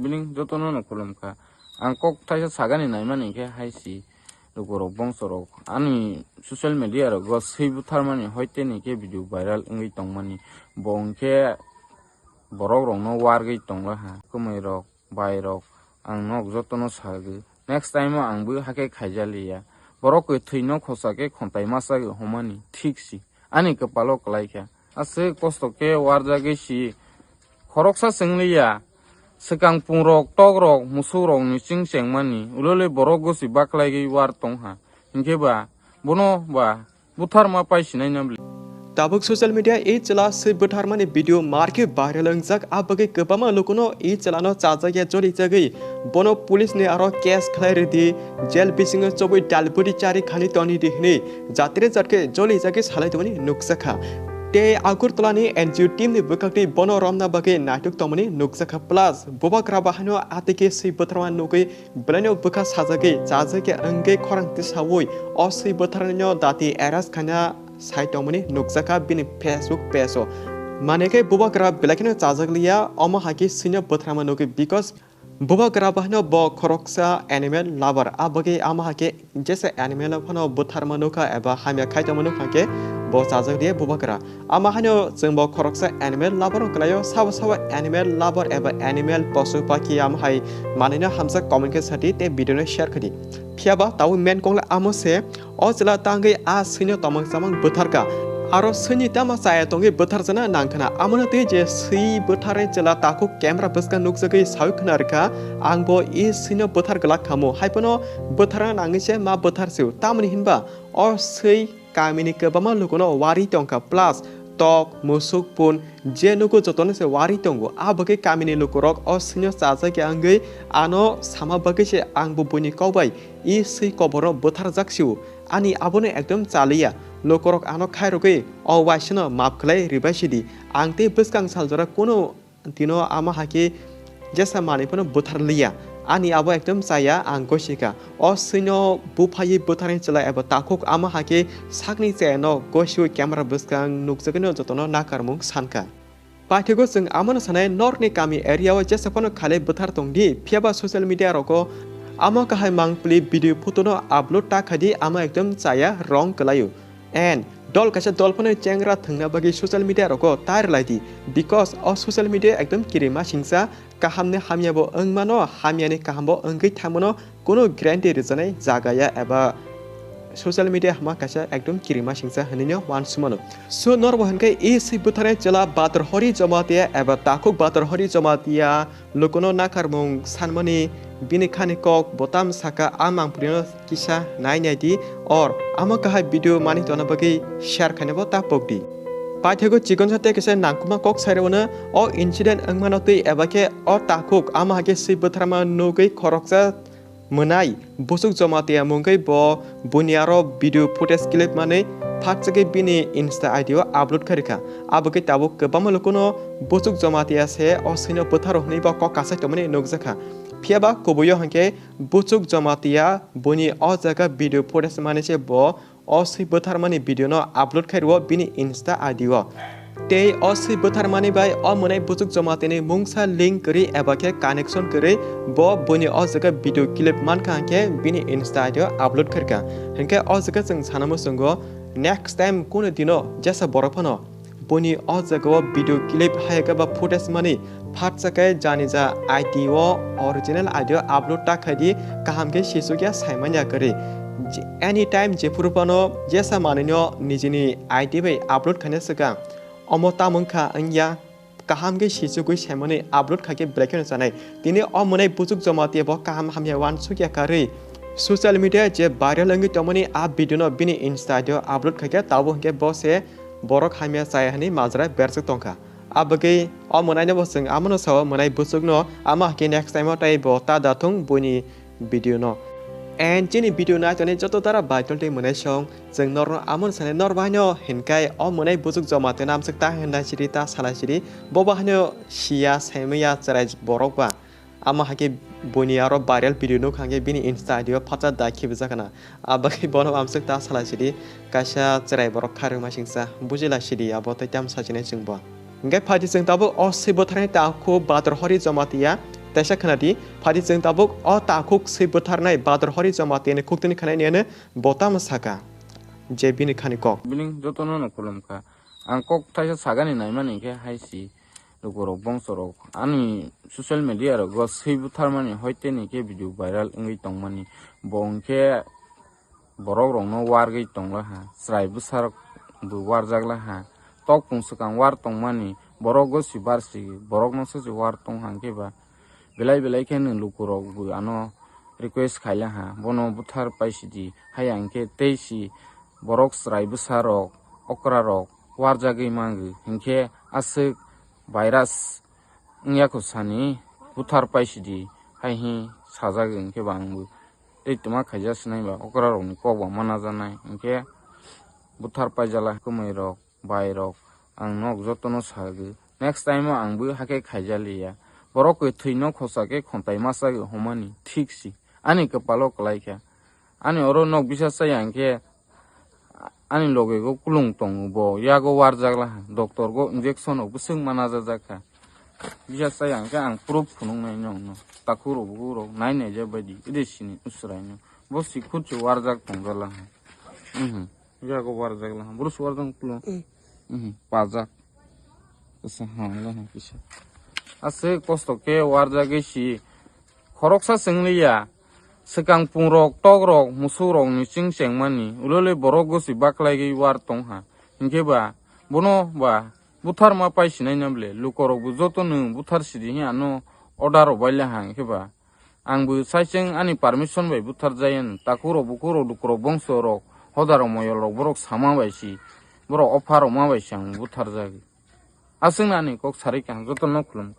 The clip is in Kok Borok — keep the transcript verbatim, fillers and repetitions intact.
Bini jotono no khulum kha. Ang kok thaisa sagani naimani khe hai si lukurok bongsorok ani social media rogo swi butharmani hoite ni khe video viral wngwi tongmani. Bo hwnkhe borok rokno wargwi tongla ha. Kwmwi rok, bai rok, ang nok jotono sagwi. Next time o ang bo hakhe khaija liya. Borok kwthwi no khosa khe khontai masa gwi homani thik si. Ani kwpalo kwlai kha. Aswk kosto khe warjagwi si. Khoroksa chwng liya. Swkang pungrok, tokrok, musukrokni chwng chengmani. Ulole borok gosi baklaigwi war tong ha. Hinkhe ba, bono ba, butharma pai sinai na bwle. Tabuk social media e chwla swi butharmani video markhe viral wngjak, a bagwi kwbangma lukuno e chwlano chajakya jolijagwi bono police ni aro case khlai rwdi, jail bisingo chobwi dalbudi chari khani toni di hwnwi jatre jatkhe jolijagwi salai tongmani nukjakha. Tei Agartala ni N G O team ni bwkhak twi bono romna bagwi naituk tongmani nukjakha, plus bubagra bahaino atwikhe swi butharma nugwi Belaino bwkha sajagwi, chajakya wngwi khorang tisaui o swi bwtharnino dati arrest khaina sai tongmani nukjakha bini Facebook page o. Manwi khe bubagra belai kheno chajak liya, omo hai khe swino bwtharma nugwi, because bubagra bahino bo khoroksa animal lover, a bagwi ama hai khe jesa animal phano bwtharma nukha eba hamya khai tongma nukha khe bo chajak liya bubagra. Ama haino chwngbo khoroksa animal lover wng kwlaio, sabo sabo animal lover eba animal posu pakhi ama hai manwino hamjak comment khe sadi tei video no share khadi. Phiyaba tabuk main kokla amo se, o chwla tangwi a swino tomang chamang bwtharkha. Aro swini tama chaya tongwi bwtharjana nangkhna. Amono twi je swi bwtharwi chwla takhuk camera bwskang nukjagwi sawi khna rwkha, "Ang bo i swino bwthar glak khamu, haiphano bwtharna nangwi se ma bwthar sio." Tamoni hinba o swi kamini kwbangma lukuno warwi tongkha, plus tok, musuk, pun je nugo jotono se warwi tongo. Abo khe kamini lukurok o swino chajakya wngwi ano sama bagwi se ang bo buini kok bai i swi koborno bwtharjak sio. Ani abono ekdom chaliya. Lukurok ano khairogwi o waisano map khlai ribai sidi. Ang tei bwskang saljora kunu Tino ama hai khe jesa manwi phano bwthar liya. Ani abo ekdom chaya, ang gosi kha. O swino buphaiwi bwtharni chwla eba takhuk ama hai khe sakni chayano gosiui camera bwskang nukjagwino jotono nakarmung sankha. Paithago chwng amano sanai, norni kami area o jesa phano khale bwthar tongdi, phiyaba social media rogo amo kahai mangpili video photo no upload ta khaidi, ama ekdom chaya, wrong kwlaio. And dol kaisa dol phano chengra thwngna bagwi social media rogo tai rwlai di, because o social media ekdom kirima singsa, kaham ni hamya bo wng mano, hamya ni kaham bo wngwi thang mano, kuno guarantee rwjanai jaga ya eba social media hama kaisa ekdom kirima singsa hinwi no uansuk mano. So norbo hinkhe e swi bwtharnai chwla Bator Hori Jamatia eba takhuk Bator Hori Jamatia lukuno nakarmung sanmani bini khani kok bo tam saka, a mangpilino kisa nai nai di, or amo kahai video mani tona bagwi share khaina bo ta pok di. Paithago chikon sa tei kisa nangkukma kok sai rwno o incident wngmano twi eba khe o takhuk amo hai khe swi bwtharma nugwi khoroksa mwnai Buchuk Jamatia mungwi bo buini aro video footage clip manwi phatsagwi bini Insta I D o upload khairikha. Abo khe tabuk kwbangma lukuno Buchuk Jamatia se o swino bwtharo hwnwi bo kok kasai tongmani nukjakha. Phiyaba kubuio hinkhe Buchuk Jamatia buini o jaga video footage manwi se bo o swi bwtharmani video no upload khairwo bini Insta I D o. Tei o swi bwtharmani bai o mwnai Buchuk Jamatia ni mungsa link kwrwi eba khe connection kwrwi bo buini o jaga video clip mankha hinkhe bini Insta I D o upload khairkha. Hinkhe o jaga chwng sana muchungo next time kunu dino jesa borok phano buini o jaga o video clip hayaka ba footage mani phatsa khe jani ja I D o original I D o upload ta khaidi kaham khe sisukya saimanya kwrwi. Anytime jephuru phano jesa manwino nijini I D bai upload khaina swkang omo tamo wngkha wngya kaham khe sisugwi saimani upload khaikhe belai kheno chanai. Tini o mwnai Buchuk Jamatia bo kaham hamya uansukya karwi social media je viral wngwi tongmani a video no bini Insta I D o upload khaikhe tabuk hinkhe bo se borok hamya chaya hinwi majra berjak tongkha. Abagwi o mwnaino bo chwng amano sao mwnai Buchukno ama hakhe next time o tei bo ta da thung buini video no. And chini video nai tonwi joto dara baitol tei mwnai song chwng norno amon sanai nor baino hinkai o mwnai Buchuk Jamatia no amswk ta hinna sidi ta sala sidi bo bahaino siya saimaya chwrai borok ba. Ama hakhe buini aro viral video nukha hinkhe bini Insta I D o phacha dai khibijakna. Abagwi bono amswk ta sala sidi kaisa chwrai borok kharwngma singsa bujila sidi abo tei tam sachinai chwngbo. Hinkhe phaidi chwng tabuk o swi bwtharni takhuk Bator Hori Jamatia Teisa khwnadi, phadi chwng tabuk o takhuk swi bwtharnai Bador Hori Jamatia ni khuktwini khanai niyano bo tamo saka. Je bini khani kok. Bini jotono no khulumkha. Ang kok thaisa sagani naimani khe hai si lukurok bongsorok ani social media rogo swi bwtharmani hoiteni khe video viral wngwi tongmani. Bo hwnkhe borok rokno wargwi tonglaha, chwrai bwsarok bo warjaklaha, tok pung swkang war tongmani, borok gosi barsi borokno se se war tongha hwnkhe ba belai belai khe nwng lukurok bo ano request khailaha, bono buthar paisidi, haya hwnkhe tei si borok chwrai bwsarok, okrarok warjagwi mango, hwnkhe aswk virus wngya kho sani buthar paisidi, hai hi sajagwi hwnkhe ba ang bo tei twma khaija sinai ba okrarokni kok bo manajanai, hwnkhe buthar paijala kwmwi rok, bai rok, ang nok jotono sagwi. Next time o ang bo hakhe khaijaliya. Borok khe thwino khosa khe khontai masa khe humani thik si. Ani kwpalo kwlai kha. Ani oro nok bisa chaya hwnkhe ani loge go kulung tongo bo. Yago warjak laha. Doctor go injection rok bwswk mana jajak kha. Bisa chaya hwnkhe ang proof phunuk nai nokno. Takhuk rok bukhuk rok nai nai jak baidi. Ede sini usrai no. Bo si khut se warjak tongjak laha. Mhm. Yago warjak laha. Boro se warjak kulung. Mhm. Pajak. Kisa ha, ha, kisa. Ase kosto khe warjagwi si khoroksa chwngliya. Swkang pungrok, tokrok, musukrokni chwng chengmani ulole borok gosi baklaigwi war tongha. Hinkhe ba bono ba butharma pai sinai na ble, lukorokbo joto nwng buthar sidi hi ano order rok bai le ha hinkhe ba. Ang bo saicheng ani permission bai buthar jaya, takhuk rok bukhuk rok lukurok bongso rok hodar rok moyol rok borok sama bai si, borok opha rok ma bai si ang buthar jagwi. Aswk nani kok sarik ang joto no khulum.